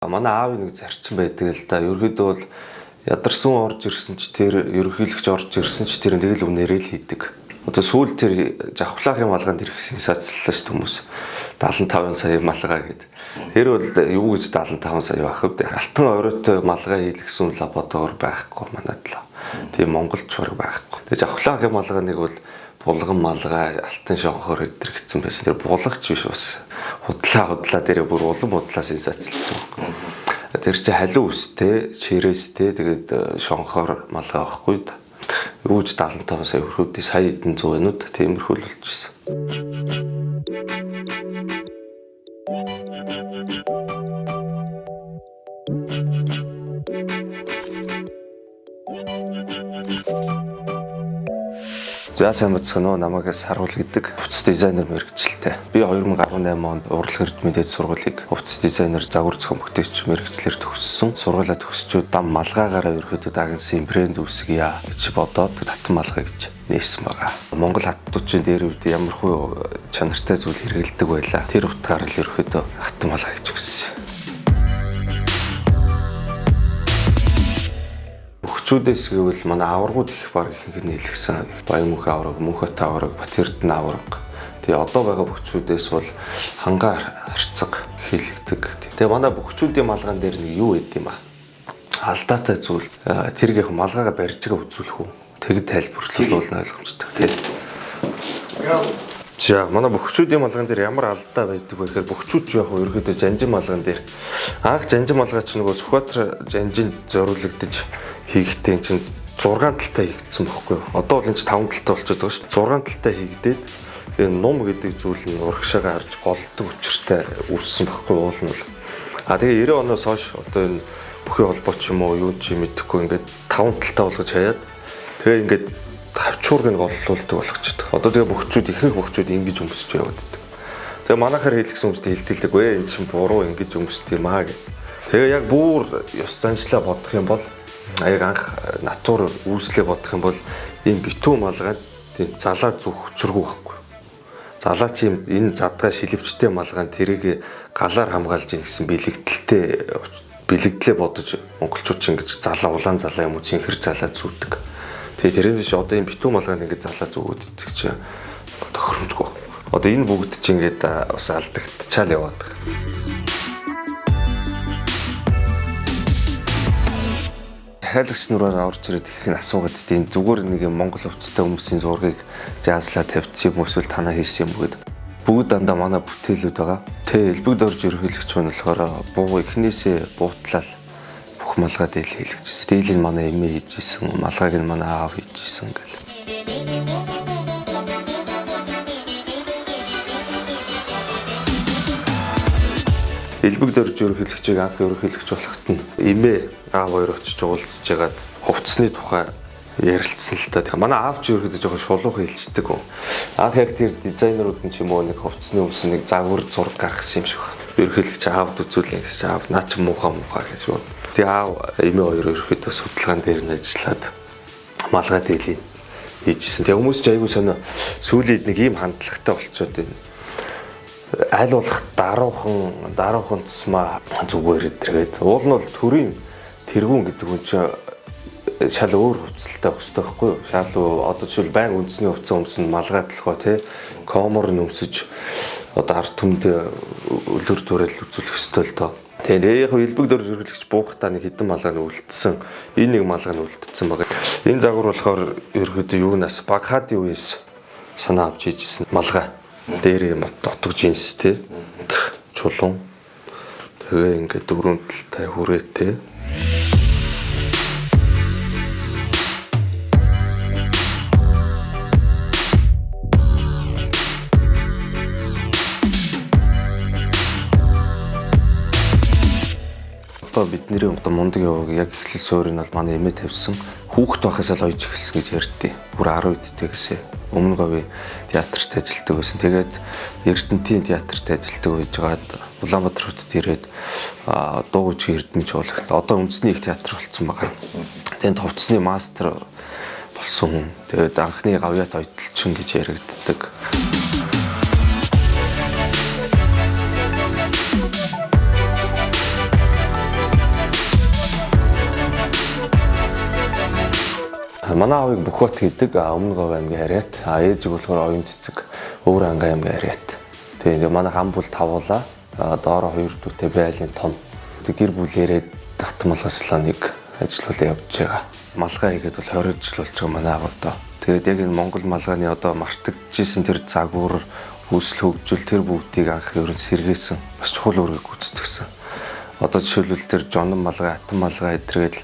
Манай аавын нэг зарчим байдаг л да. Ерөөдөө бол ядарсан орж ирсэн ч тэр ерөнхийлөгч орж ирсэн ч тэр нэг л үнээрээ л хийдэг. Одоо сүүл тэр жавхлаахын малгаанд ирэх сенсацлаа шүү хүмүүс. 75 сая малгай гэдэг. Тэр бол юу гэж 75 сая байх вэ? Алтан оройтой малгай хийлгсэн лаборатори байхгүй манай талаа. Тийм монголч баг байхгүй. Тэгээ жавхлаахын малгайныг бол булган малгай алтан шонхоор өдр гэсэн байсан. Тэр булгач биш бас худлаа дээрээ бүр улам худлаа сенсацлж байгаа юм. Тэр чинь халиу үстэй, ширээстэй тэгээд шонхоор малгай байхгүй да. Юу ч 75 сая хөрхүүдийн сая хэдэн зуун өнүүд тиймэрхүү л болчихсон. За сайн бацхан уу, намайг Саруул гэдэг хувцас дизайнер мэргэжилтэй. Би 2018 онд Урлаг эрдмийн дээд сургуулийг хувцас дизайнер загвар зохион бүтээлч мэргэжлээр төгссөн. Сургуулаа төгсчөөд дам малгайгаараа ерөөхдөө дагнсан брэнд үүсгье гэж бодоод татан малгай гэж нээсэн байгаа. Монгол хаттуучийн дээр үед ямархуу чанартай зүйл хэрэгэлдэг байлаа. Тэр утгаар л ерөөхдөө хатан малгай гэж өгсөн. Бөхчүүдээс гэвэл манай аваргууд их баг ихэнх нь нийлгсэн. Баян мөнх аварга, Мөнхөт аварга, Батэрдэн аварга. Тэгээ одоо байгаа бөхчүүдээс бол хангаа харцаг хийлэгдэг. Тэгээ манай бөхчүүдийн малгайн дээр нэг юу байд юм аа? Алдаатай зүйл. Тэр их малгайгаа барьж байгаа үзүүлэх үү? Тэгэд тайлбарлах бол ойлгомжтой. Тэ. За манай бөхчүүдийн малгайн дээр ямар алдаа байдаг вэ гэхээр бөхчүүд ч яг ерөөдөө жанжин малгайн дээр анх жанжин малгай ч нөгөө Сүхбаатар жанжинд зориулагдаж хийхдээ эн чинь 6 талтай хийгдсэн бохгүй юу? Одоо бол энэ чинь 5 талтай болчиход байгаа шүү дээ. 6 талтай хийгдээд тэгээ нум гэдэг зүйл нь урагшаага харж голддог учиртай үүссэн бохгүй юу уул нь бол. А тэгээ 90 оноос хойш одоо энэ бүхий холбоо ч юм уу юу ч юм мэдэхгүй ингээд 5 талтай болгож хаяад тэгээ ингээд хавчуург нь голлуулдаг болгочихдог. Одоо тэгээ бөхчүүд ихэнх бөхчүүд ингэж өмсөж яваад байдаг. Тэгээ манайхаар хэлсэн хүмүүстэй хэлтэлдэг вэ? Энэ чинь буруу ингэж өмсдөг юм аа гэх. Тэгээ яг бүр ёс заншлаа бодох юм бол яг анх натур үүслээ бодох юм бол энэ битүү малгай тийм залаа зүг хүчргүй байхгүй. Залаа чи юм энэ задгаа шилвчтэй малгай тэрийг галаар хамгаалж ийн гэсэн бэлэгдэлтэй бэлэгдлээ бодож монголчууд ч ингэж залаа улаан залаа юм уу цэнхэр залаа зүүдэг. Тэгээ тэрнээс биш одоо энэ битүү малгайд ингэж залаа зүүгээд идэх чинь тохиромжгүй. Одоо энэ бүгд чинь ингээд бас алдагдчаал яваад байгаа. Дахиалагч нураар орж ирээд их нь асуугаад тийм зүгээр нэг юм монгол хувцастай хүмүүсийн зургийг жааслаа тавьчихсан юм уу эсвэл танаа хийсэн юм уу гэдэг. Бүгд дандаа манай бүтээлүүд байгаа. Тэ элбэгд орж ерөнхийлөгч нь болохоор буу эхнээсээ буутлал бүх малгай дээл хийлгэжсэн. Дээлийг манай эмээ хийж исэн, малгайг нь манай аав хийж исэн гэл. Элбэгд орж ерөнхийлөгчийг анх ерөнхийлөгч болоход нь эмээ аав хоёр очиж уулзж байгаад хувцсны тухай ярилцсан л та. Манай аав ч ерөнхийдөө жоохон шулуухан хэлждэг. Анх яг тэр дизайнерууд нь ч юм уу нэг хувцсны өмсөн нэг загвар зураг гаргасан юм шиг байна. Ерөнхийлөгч аавд үзүүлэн гэсэн чинь аав наа чи муухай муухай гэж шууд. Тэгээ аав эмээ хоёр ерөнхийдөө судалгаан дээр нь ажиллаад малгай дээлийг хийжсэн. Тэгээ хүмүүс ч айгүй сонио сүүлийн нэг ийм хандлагатай болчиход байна. Аль болох даруухан тусмаа зүгээр эдэргээд уул нь бол төрийн тэргүүн гэдэг хүн чинь шал өөр хувцалтай байх хэрэгтэй байхгүй юу? Шал одоо жишээл байн үндэсний хувцас өмсөн малгай толгой тий комор нь өмсөж одоо ард түмэнд өлөр түрэл үзүүлэх ёстой л доо. Тэгээ яг элбэг дөр зэрэглэгч буухтаа нэг хэдэн малгай нь үлдсэн. Энэ нэг малгай нь үлдсэн байгаа. Энэ загвар болохоор ерөөдөө юунаас Багхадын үеэс санаа авч хийжсэн малгай. Дээр юм дотог джинс тий. Чулуун. Тэгээ ингээд дөрвөн талтай хүрээтэй. Одоо бидний одоо мундаг яваг яг эхлэл суурь нь бол манай эмээ тавьсан. Хүүхэд байхаас л ойж эхэлсэн гэж ярьдیں۔ Бүр 10 үедтэй гэсэн. Өмнө говийн театрт ажилладаг байсан. Тэгээд Эрдэнтийн театрт ажилладаг байжгаад Улаанбаатар хотод ирээд дуу хөгжлийн Эрдэнэ чуулгад одоо үндэсний их театр болсон байгаа. Тэгээд хувцсны мастер болсон хүн. Тэгээд анхны гавьяат оёдолчин гэж яригддаг. Манай аавыг Бүхбат гэдэг, Өмнө Говь аймгийн Харьяат. Ээжиг болохоор Оюун Цэцэг, Өвөр Ангай аймгийн Харьяат. Тэгээ манай хам бүл тавуулаа. Доороо хоёр дүүтэй байлын том. Тэг гэр бүлээрээ татмалгаас нэг ажиллуулаа явж байгаа. Малгай хийгээд бол 20 жил болж байгаа манай аав одоо. Тэгээд яг энэ Монгол малгайны одоо мартагдчихсэн тэр загвар, үүсэл хөгжил тэр бүгдийг анх ерөн сэргээсэн. Бас чухал үүргийг гүйцэтгэсэн. Одоо жишээлбэл тэр жонон малгай, атан малгай эдрэгээл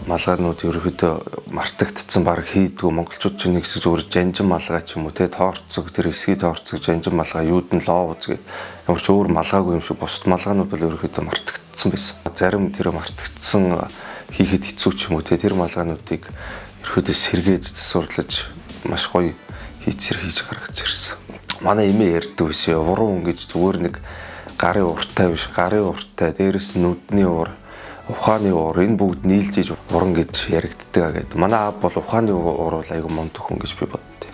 малгайнууд ерөөхдөө мартагдцсан баг хийдгүү. Монголчууд ч нэг хэсэг зүгээр жанжин малгай ч юм уу те тоорцог, тэр эсгий тоорцог, жанжин малгай, юуд нь лоовз гэдэг ямар ч өөр малгайгүй юм шиг бусд малгайнууд бол ерөөхдөө мартагдсан байсан. Зарим тэр мартагдсан хийхэд хэцүү ч юм уу те тэр малгайнуудыг ерөөхдөө сэргээж засварлаж маш гоё хийцэр хийж гаргаж ирсэн. Манай эмээ ярьдаг байсан. Уран хүн гэж зүгээр нэг гарын уртай биш, гарын уртай, дээрэс нь нүдний ур, ухааны ур, энэ бүгд нийлж иж уран гэж яригддаг гэдэг. Манай аав бол ухааны ур бол айгүй мундаг хүн гэж би боддیں۔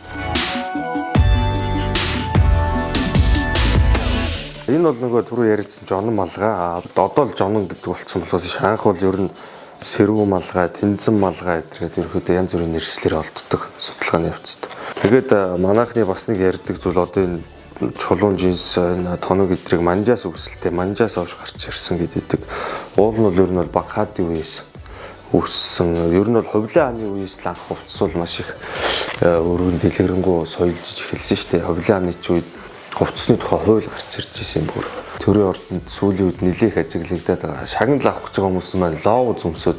Энэ бол нөгөө түрүү ярилцсан жонон малгай. Одоо л жонон гэдэг болцсон болохоос ш анх бол ер нь сэрүү малгай, тэнцэн малгай гэдгээд ерөөхдөө янз бүрийн нэршлэр олддог судалгааны явцад. Тэгээд манайхны бас нэг ярьдаг зүйл одоо энэ чулуун жинс энэ тоног эдрийг манжаас үүсэлтэй, манжаас хойш гарч ирсэн гэдэг. Уул нь бол ер нь бол Багхадын үеэс үүссэн. Ер нь бол Хувлын хааны үеэс л анх хувцас бол маш их өргөн дэлгэрэнгүй соёлжиж эхэлсэн шүү дээ. Хувлын хааны ч үед хувцсны тухай хууль гарч ирж ирсэн юм бүр. Төрийн ордонд сүүлийн үед нэлээх ажиглагдаад байгаа. Шагнал авах гэж байгаа хүмүүс маань лоов зүмсөд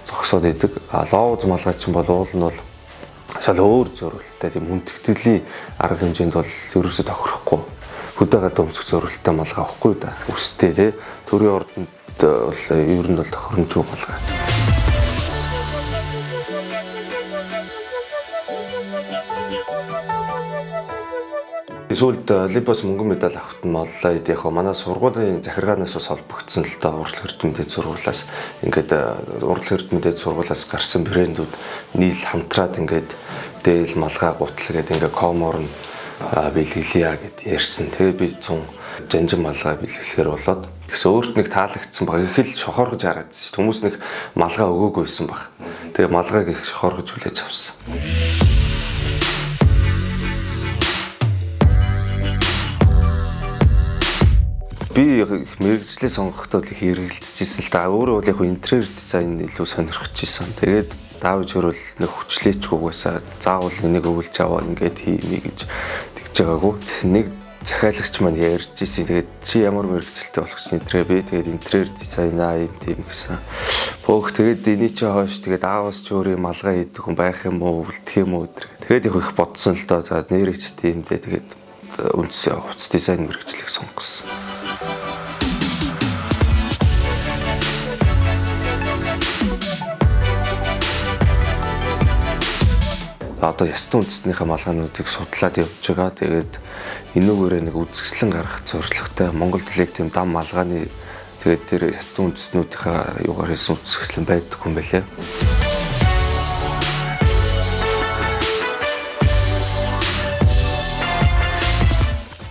зогсоод идэг. А лоов малгай чинь бол уул нь бол шал өөр зориулттай тийм хүндэтгэлийн арга хэмжээнд бол ерөөсөө тохирохгүй. Хөдөө гадаа өмсөх зориулттай малгай авахгүй да. Үстэй тий. Төрийн ордонд бол ер нь бол тохиромжгүй малгай. Сүүлд Олимпиас мөнгөн медаль авахт нь моллоо яг манай сургуулийн захиргаанаас бас холбогдсон л доо урлаг эрдэмтэд сургуулиас ингээд урлаг эрдэмтэд сургуулиас гарсан брэндүүд нийл хамтраад ингээд дээл малгай гутал гэдэг ингээд комор нь бэлгэлье гэд ярьсан. Тэгээ би 100 жанжин малгай бэлгэлэхээр болоод тэгсэн өөрт нэг таалагдсан баг. Их л шохоргож харагдсан. Хүмүүс нэг малгай өгөөгүй байсан баг. Тэгээ малгайг их шохоргож хүлээж авсан. Би мэргэжлээ сонгохдоо их эргэлзэжсэн л та. Өөрөө бол яг интерьер дизайн илүү сонирхож исэн. Тэгээд даавж хөрөл нэг хүчлээч угаасаа заавал энийг өвлж аваа ингээд хиймээ гэж тэгж байгаагүй. Нэг захиалагч маань ярьж исэн. Тэгээд чи ямар мэргэжилтэй болох чинь интерьер би тэгээд интерьер дизайнаа юм тийм гэсэн. Бөөх тэгээд эний чи хойш тэгээд аавас ч өөрийн малгай хийдэг хүн байх юм уу, үлдэх юм уу гэдэг. Тэгээд их их бодсон л доо. За нэрээ ч тийм дээ. Тэгээд үндсэн хувцас дизайн мэргэжлийг сонгосон. Одоо ястан үндэстнийхээ малгайнуудыг судлаад явж байгаа. Тэгээд энүүгээрээ нэг үзэсгэлэн гаргах зорилготой Монголд л яг тийм дам малгайны тэгээд тэр ястан үндэстнүүдийнхээ юугаар хийсэн үзэсгэлэн байдаг юм байлээ.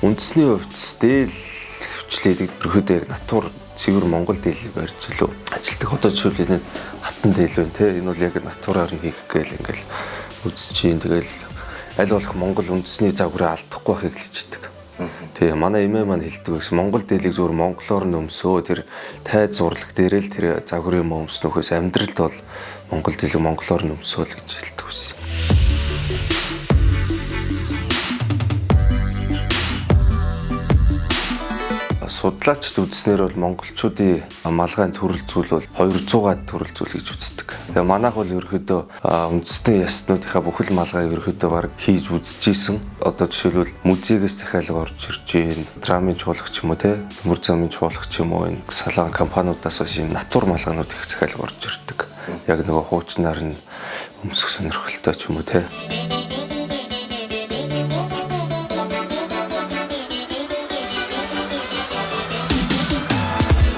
Үндэсний хувцас дээл хвчлээдэг ерөөдөө яг натур цэвэр Монгол дээл барьж илүү ажилтдаг. Одоо жишээлбэл энэ хатан дээл байна те. Энэ бол яг натураар нь хийх гээл ингээл үзэж чинь тэгэл аль болох Монгол үндэсний загварыг алдахгүй байхыг хэлж идэг. Тэгээ манай эмээ маань хэлдэг байсан. Монгол дээлийг зүгээр монголоор нь өмсөө тэр тайз зурлаг дээрээ л тэр загварын юм өмснөхөөс амьдралд бол Монгол дээлийг монголоор нь өмсөө л гэж хэлдэг байсан. Судлаачд үзснээр бол монголчуудын малгайн төрөл зүйл бол 200-аад төрөл зүйл гэж үздэг. Тэгээ манайх бол ерөөхдөө үндэсний ястнуудынхаа бүхэл малгайг ерөөхдөө баг хийж үзчихсэн. Одоо жишээлбэл музейгээс захиалга орж ирж гин, драмын чуулга ч юм уу те, төмөр замын чуулга ч юм уу энэ салон компаниудаас бас юм натур малгайнууд их захиалга орж ирдэг. Яг нөгөө хуучнаар нь өмсөх сонирхолтой ч юм уу те.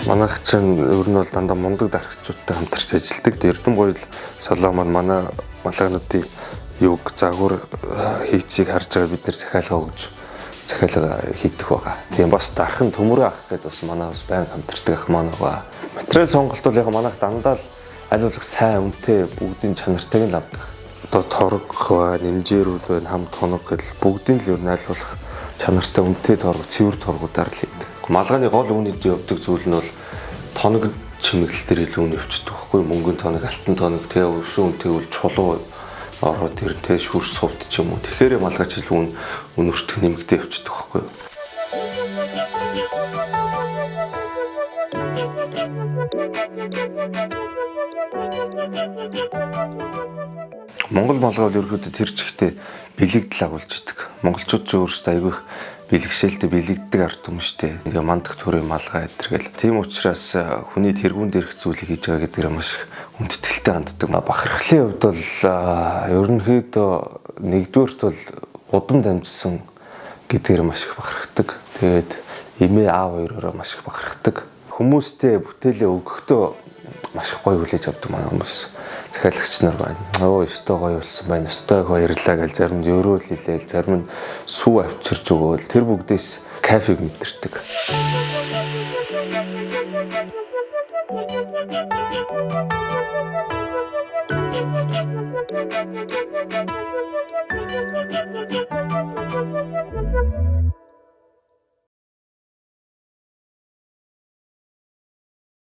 Манайх чинь ер нь бол дандаа мундаг дарагчуудтай хамтарч ажилладаг. Эрдэм гоёл салон маань манай малгайнуудын юг загвар хийцийг харж байгаа бид нэр захиалга өгж захиалга хийдэг байгаа. Тийм бас дархан төмөрөө ах гэдээ бас манай бас байнга хамтардаг ах маань байгаа. Материал сонголт бол яг манайх дандаа л Аль болох сайн үнэтэй бүгдийн чанартайг нь авдаг. Одоо торго ба нэмжээрүүд байна, хам тоног гэл бүгдийн л ер нь аль болох чанартай үнэтэй торго, цэвэр торгуудаар л хийдэг. Малгайны гол үнэд явдаг зүйл нь бол тоног чимэглэл дээр илүү үн явчихдаг байхгүй мөнгөн тоног, алтан тоног, тэгээ өшөө үнэтэй бол чулуу ороод ирнэ, тэгээ шүр сувд ч юм уу. Тэгэхээр малгайч илүү үн үнэртэх нэмэгдээ явчихдаг байхгүй юу? Монгол малгай бол ерөөдөө тэр чигтээ бэлэгдэл агуулж идэг. Монголчууд ч өөрсдөө айгүй их бэлэгшээлтэй бэлэгддэг ард түмэн штэ. Тэгээ мандах төрийн малгай гэдэргээл. Тийм учраас хүний тэргүүн дээрх зүйлийг хийж байгаа гэдгээр маш их хүндэтгэлтэй ханддаг. Бахархлын хувьд бол ерөнхийдөө нэгдүгээрт бол удам дамжсан гэдгээр маш их бахархдаг. Тэгээд эмээ аав хоёророо маш их бахархдаг. Хүмүүстэй бүтээлээ өгөхдөө маш их гоё хүлээж авдаг манай хүмүүс. Захиалагч нар байна. Өө өстой гоё болсон байна. Өстой баярлаа гэж зарим нь өрөөл илээл, зарим нь сүү авчирч өгөөл. Тэр бүгдээс кайфыг мэдэрдэг.